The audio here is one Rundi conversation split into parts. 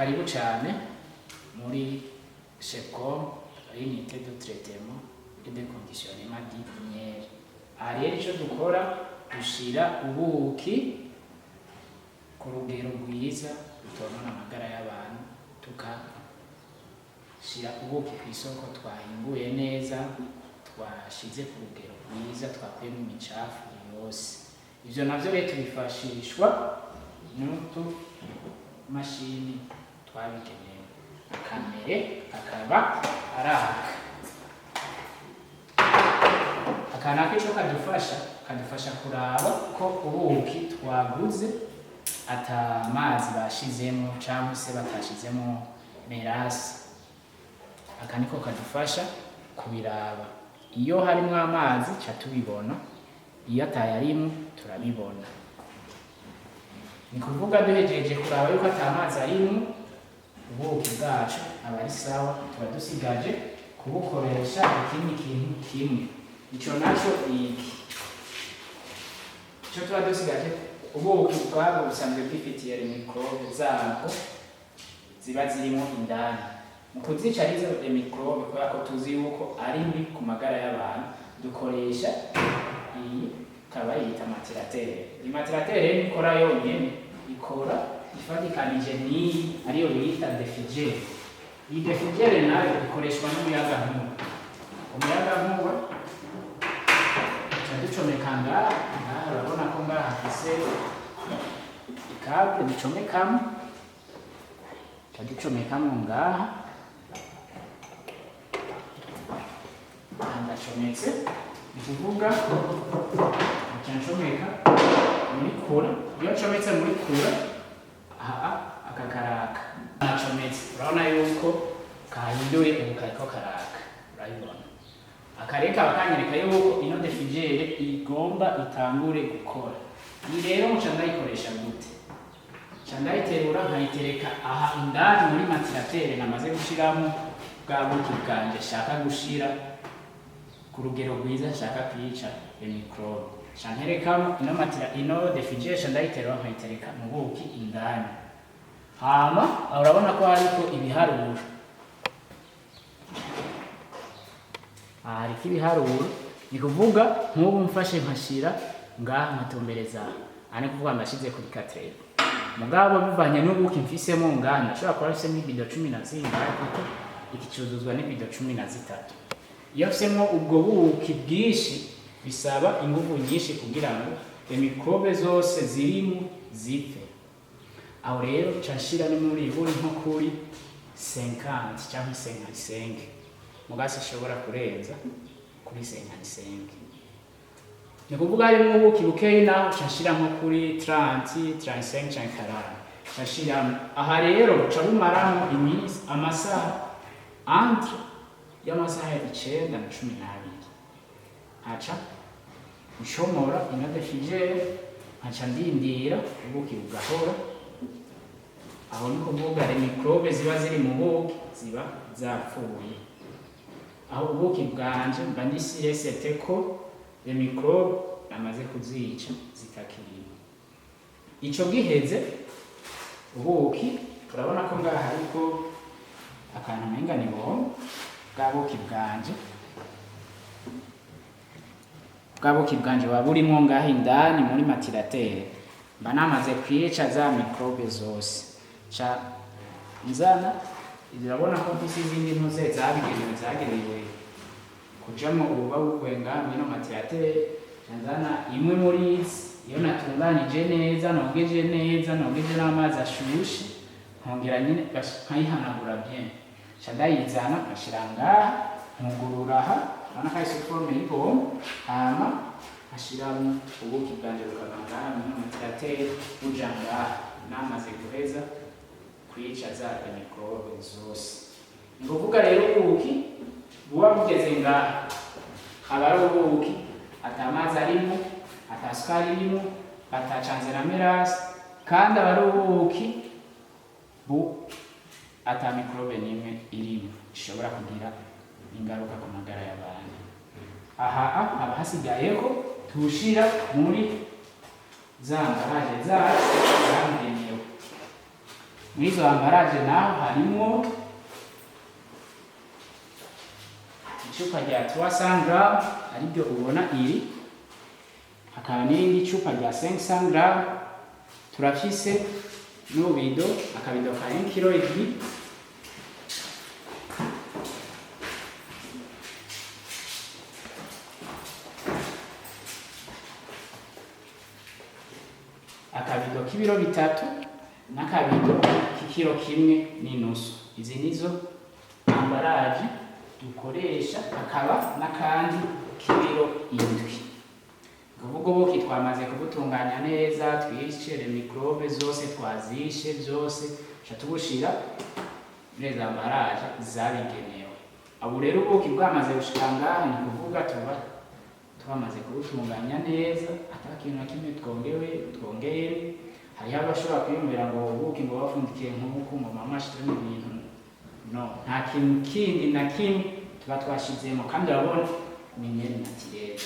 Karibu cyane muri Chepcom, unité de traitement et de conditionnement du miel. Aha rero icyo dukora, dushira ubuki ku rugero rwiza rutonona amagara y'abantu, tukashira ubuki ku isoko twahinguye neza, twashize ku rugero rwiza, twakuyemo imicafu yose. Ivyo navyo rero tubifashishwa n'utu mashini twabigenewe. Akamere akaba araka aka nako, ico kadufasha kuraba ko ubuki twaguze ata mazi bashizemo cyangwa se batashizemo mélasse. Aka niko kadufasha kubiraba. Iyo harimo amazi ca tubibona, iyo atayarimo turabibona. Ni kuvuga duhejeje kuraba yuko ata mazi arimo, ubuki bwacu aba ari sawa. Tuba dusigaje kubukoresha ikindi kintu kimwe. Ico naco ni iki? Ico tuba dusigaje, ubuki ubwabwo busanzwe bwifitiye microbe zabwo ziba zirimo indani. Mu kuzica arizo microbe, kubera ko tuzi yuko ari mbi ku magara y'abantu, dukoresha iyi ikaba yita macérateur. Iyi macérateur rero ikora yonyene, ikora ifatikanije n'iyi ariyo bita défrigeur. Iyi défrigeur nayo ikoreshwa n'umuyagankuba. Umuyagankuba tuca ducomeka ngaha. Ngaha urabona ko ngaha hafise i câble ducomekamo. Tuca ducomekamo ngaha. Aha ndacometse, ni kuvuga nca ncomeka muri courant. Iyo ncometse muri courant aha, aka karaka. Nacometse, urabona yuko kahinduye, ubu kariko karaka, urabibona. Aka rero kaba kanyereka yuko ino défrigeur igomba itangure gukora. Iyi rero nca ndayikoresha gute? Nca ndayiterura nkayitereka aha indani muri macérateur namaze gushiramo bwa buki bwanje shaka gushira ku rugero rwiza, nshaka kwica microbe. Nca nterekamo ino matira, ino défrigeur, nca ndayiterura nkayitereka mu buki indani. Hama aho urabona ko hariko ibiharuro. Aha hariko ibiharuro, ni kuvuga nk'ubu mfashe nkashira ngaha, nkatumbereza aha, ni kuvuga ndashize kuri 4. Mugabo bivanye n'ubuki mfisemo ngaha, ndashobora kuba mfisemo ibido 10 na zingahe, kuko iki cuzuzwa n'ibido 13. Iyo mfisemo ubwo buki bwinshi, bisaba inguvu nyinshi kugira ngo microbe zose zirimo zipfe. Aho rero nca nshira no muri buri nko kuri 50 cyangwa 55, mugasi ishobora kurenza kuri 55. Ni kuvuga harimo ubuki bukeyi naho nca nshira nko kuri 30, 35 canke 40, nca nshiramo. Aha rero buca bumaramo iminsi, amasaha, entre y'amasaha 9 na 12. Nkaca nshomora ino défrigeur, nkaca ndindira ubuki bugahora. Aho ni kuvuga les microbe ziba ziri mu buki ziba zapfuye. Aho ubuki bwanje mba ndi sûr certain ko les microbe namaze kuzica, zitakirimo. Ico giheze, ubuki turabona ko ngaha hariko akantu umenga ni bombo. Bwa buki bwanje buba burimwo ngaha indani muri macérateur, mba namaze kwica za microbe zose. Ca nzana, urabona ko mfise izindi ntuze zabigenewe, zagenewe kujamwo ububa buvuye ngaha mw'ino macérateur. Ca nzana imwe muri izi, iyo natunganije neza, nogeje neza, nogeje n'amazi ashushe, nkongera nyine nkayihanagura bien, ca ndayizana nkashira ngaha, nkugurura aha, urabona ko ari sous forme y'ibombo. Hama nkashiramwo ubuki bwanje, bukava ngaha mw'ino macérateur buja ngaha, namaze guheza kwica za microbe zose. Ni kuvuga rero ubuki buba bugeze ngaha aba ari ubuki ata mazi arimo, ata sukari irimo, batacanze na mélasse, kandi aba ari ubuki bu ata microbe n'imwe irimo ishobora kugira ingaruka ku magara y'abantu. Aha haba hasigaye ko tuwushira muri za emballage zacu zabugenewe. Muri izo emballage naho harimwo icupa rya 300 grammes, ariryo ubona iri, hakaba n'irindi cupa rya 500 grammes. Turafise n'ububido, akabido ka 1 kilo et demi. Akabido k'ibiro 3 n'akabido k'ikiro 1.5. Izi nizo emballage dukoresha, hakaba n'akandi k'ibiro 7. Kuvuga ubuki twamaze kubutunganya neza, twishe microbe zose, twazishe byose, tuca tubushira muri za emballage zabigenewe. Ubu rero ubuki bwamaze gushika ngaha, ni kuvuga tuba twamaze kubutunganya neza, ata kintu na kimwe twongeye. Hariho abashobora kwiyumvira ngo ubuki ngo bafundikiye nk'uku, ngo mama ashizemo ibintu. No, nta kintu kindi na kimwe tuba twashizemo, kandi urabona ni miel naturel.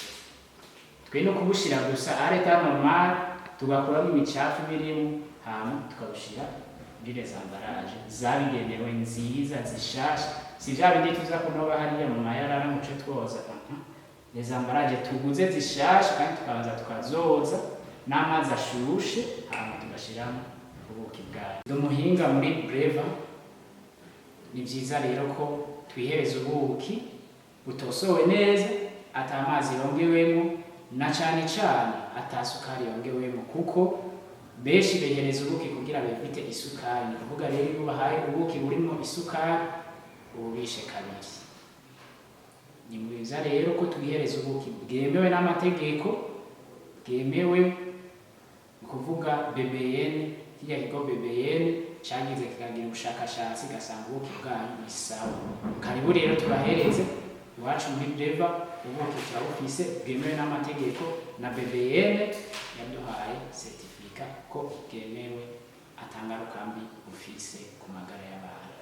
Twe no kubushira gusa à l'état normal, tugakuramo imicafu birimo, hama tukabushira muri les emballages zabigenewe nziza zishasha. Si vya bindi tuza kunoba hariya mu mayarara ngo tuce twoza. Les emballages tuguze zishasha, kandi tukabanza tukazoza n'amazi ashushe, hama tugashiramo ubuki bwayo. Ndi umuhinga muri Breva. Ni vyiza rero ko twihereza ubuki butosowe neza, ata mazi yongewemo, na cane cane ata sukari yongewemo, kuko benshi bihereza ubuki kugira bevite isukari. Ni kuvuga rero iyo ubahaye ubuki burimo isukari, ububishe kabiri. Ni bwiza rero ko twihereza ubuki bwemewe n'amategeko, bwemewe, ni kuvuga BBN, kirya kigo BBN cagize kikagira ubushakashatsi, gasanga ubuki bwanyu ni sawa. Karibu rero tubahereze iwacu muri Breva. Ubuki turabufise bwemewe n'amategeko, na BBN yaduhaye certificat ko bwemewe, ata ngaruka mbi bufise ku magara y'abantu.